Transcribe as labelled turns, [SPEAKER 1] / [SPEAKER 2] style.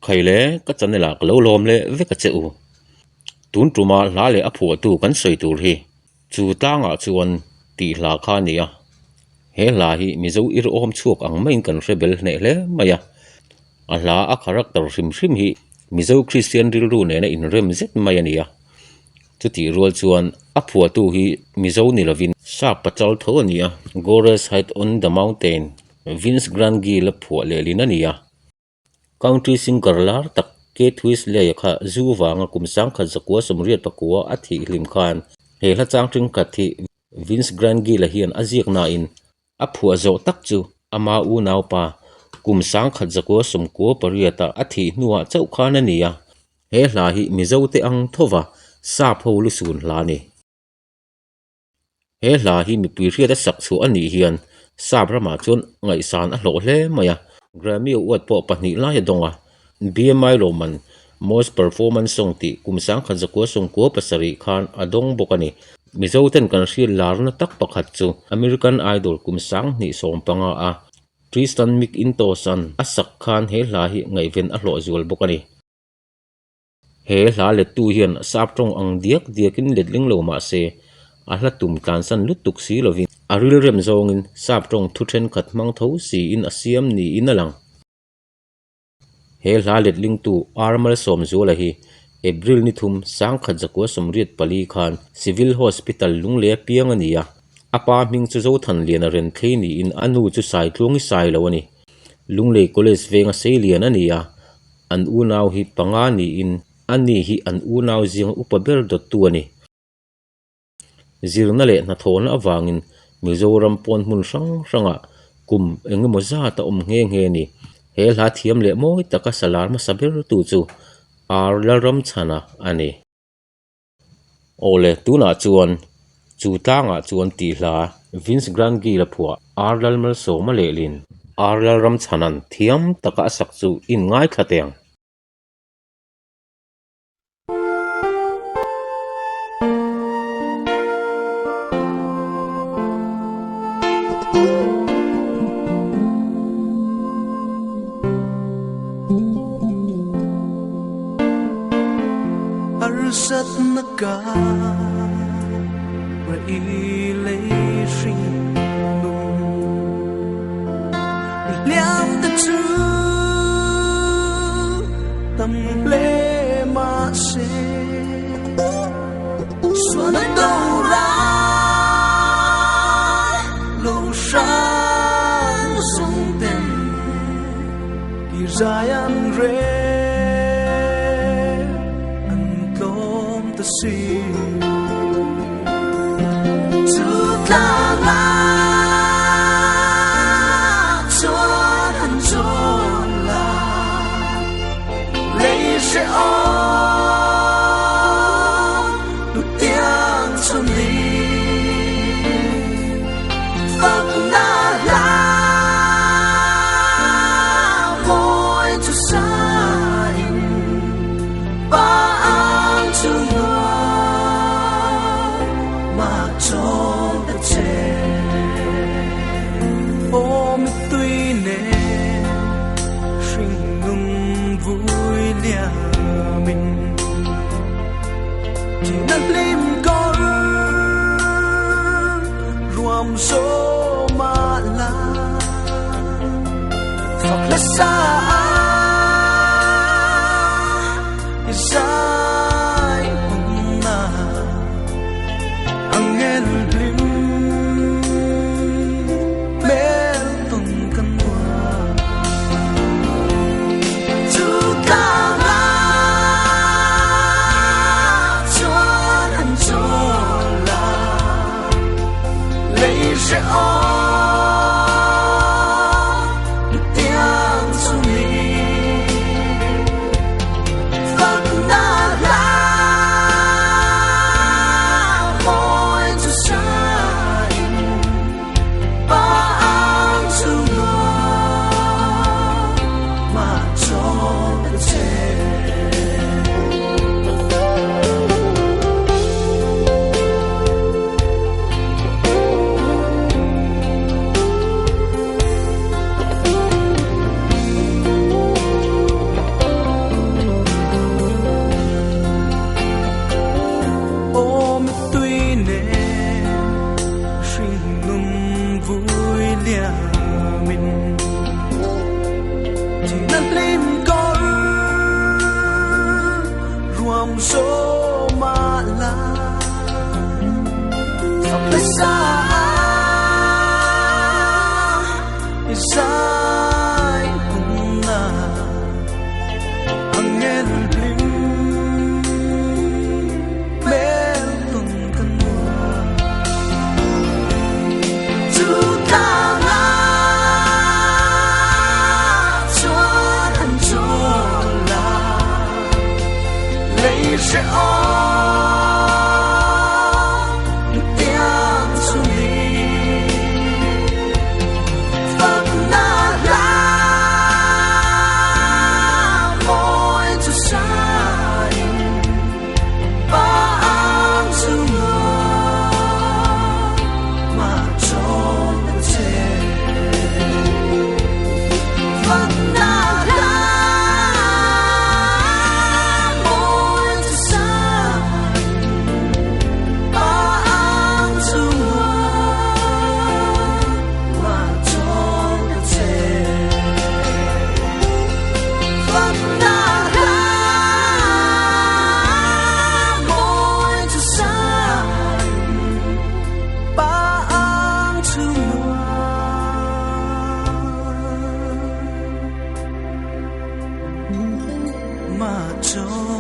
[SPEAKER 1] Khaile ka channel ah ka lo lawm leh vek a che u. Tun tuma hla leh a phuahtu kan sawi tur hi chu tlangah chuan tih hla kha a ni a. He hla hi Mizo irhawm chhuak ang maiin kan hre bel hneh hle mai a. A hla a character hrim hrim hi Mizo Kristian rilru nena inrem zet mai a ni a. Chutih rual chuan a phuahtu hi Mizo ni lovin Sap pachal tho a ni a, Gore's Hide on the Mountain, Vince Grangill a phuah lehlin a ni a. Country singer lar tak Keith Whitley-a kha zu vanga kum sangkhat zakua sawmriat pakua a thih hlim khan he hla chang ṭengkhat hi Vince Grangill-a hian a ziak nain a phuah zawh tak chu ama unaupa kum sangkhat zakua sawmkua pariata a thih hnuah chauh khan a ni a. He hla hi Mizote ang thova sap ho lusun hla a ni. He hla hi mipui hriat a sak chhuah a nih hian sap ramah chuan ngaihsan a hlawh hle mai a, Grammy Award pawh pahnih lai a dawng a, BMI lawmman Most Performance Song tih kum sangkhat zakua sawmkua pasarih khan a dawng bawk a ni. Mizo ten kan hriat larna tak pakhat chu American Idol kum sanghnih sawmpanga a Tristan McIntosh-a'n a sak khan he hla hi ngaihven a hlawh zual bawk a ni. He hla lettu hian sap tawng ang diak diakin letling lo mah se, a hla tum tlansan lutuk si lovin a rilrem zawngin sap tawng thu thenkhat hmang tho siin a siam niin a lang. He hla letlingtu R Malsawmzuala hi April ni thum sangkhat zakua sawmriat pali khan Civil Hospital Lunglei a piang a ni a, a pa hming chu Zothanliana Renthlei niin a nu chu Saitluangi Sailo a ni. Lunglei College venga seilian a ni a, an unau hi panga niin a ni hi an unau zinga upa ber dawttu a ni. Zirna leh hnathawhna avangin Mizoram pawn hmun hrang hrangah kum eng emaw zat a awm nghe nghe a ni. He hla thiam leh mawi taka salar hmasa bertu chu R Lalramchhana a ni. Awle, tunah chuan chu tlangah chuan tih hla Vince Grangill a phuah R Lalmalsawma lehlin R Lalramchhana'n thiam taka a sak chu in ngaithla teh ang.
[SPEAKER 2] Harsatna ka ra i lei hring nun Liam te chu tam hle mah se Sual a do ral lo hrang sung ten Kir zai an rel an tlawm ta si Chu tlang ah chuan an zawn la Lei hrehawm hnutiang chu ni Fakna hla mawi chu sa in Pa ang chu nuam mah chawm ta che Aw mittui nen hringnun vui liamin Thihna hlim kawr ruam zawm ah la Fak hla sa i zai hmun ah Angel hlim hmel tawn kan nuam Chu tlang ah chuan an chawl a lei hrehawm tiang chu ni. Zo mah la Fak le sa i zai hunna Angel hlim hmel tawn ka nuam Chu tlanga chuan an chawl a Lei hrehawm tiang chungin Fakna hla mawi chu sain Pa ang chunga ma chawn a che. Fakna hla mawi chu sain Pa ang chunga ma chawn a che. Fakna hla mawi chu sain Pa ang chunga ma chawn.